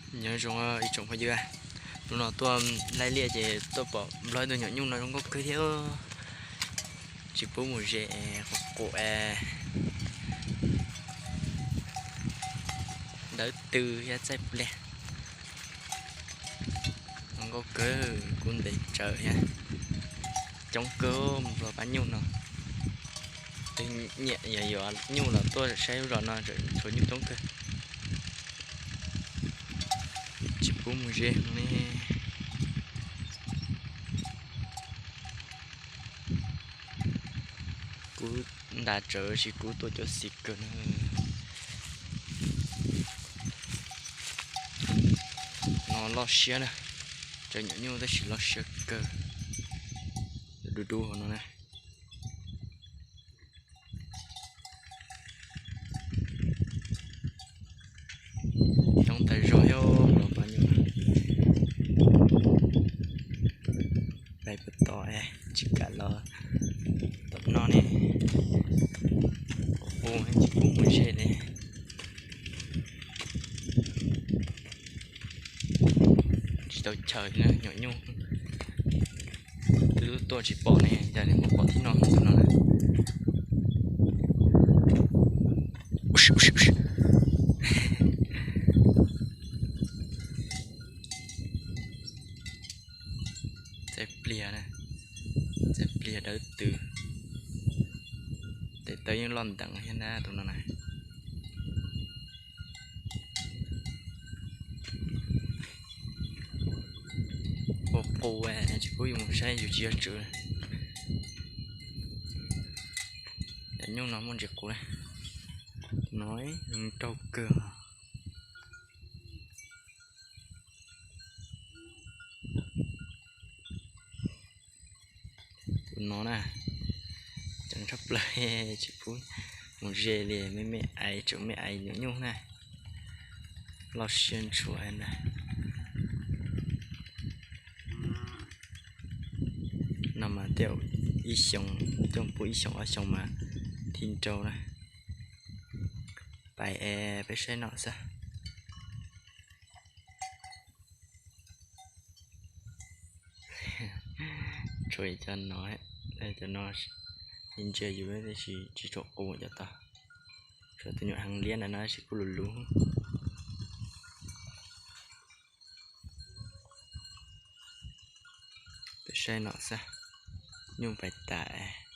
Nyob zoo ib tsoom phooj ywg, hnub no tuaj laij liaj ces tuaj pom nplog ib tug nyuam nyuj no zoo nkauj kawg thiab. Tsis pub mus ze, qus qus, dawb tw thiab txaij pliag. Zoo nkauj kawg, kub ntev tsawv thiab coob kawg nplog pab nyuj no. Tus nyiam yuav nyuj los tuaj saib lub zos no, tshuav nyuj coob kawg. Tsis pub mus ze ne. Kub ntas tsawv sis kub tuaj cuab xis kawg na. No loj siab na, tsawv nyuam nyuj tab sis loj siab kawg. Du du hauv no na. Coob tas zog thiab los pab nyuj. Pais puag tod, tsis kam los tom no ne. Qus tsis pub mus ze li. Tsis tau chaw na, nyuam nyuj twb tuaj tsis pom ne, cas li pom pom tib no no na. Txaij pliag na, txaij pliag dawb tw. Tes taw yeej loj nteev thiab na tus no na. Qus qus, tsis pub yus mus saib, yus tsis yog tswv. Cov nyuj no muaj ntsis qus na. No zoo nraug kawg. Tus no na, ceev tshaj plaws, tsis pub mus ze li, me me aiv, tseem me aiv nyuam nyuj na. Loj siab ntshua na. No mas tej ib xyoos, tej pub ib xyoos ob xyoos mas thib nrau na. Pais es peb saib no xwb. Tshuav cov no, cov no ntsia yus tab sis tsis tshua qus cov tod. Tshuav tus nyuam heev liab ntawd no tab sis kuj luv luv. Peb saib no xwb, nyuj pais tas.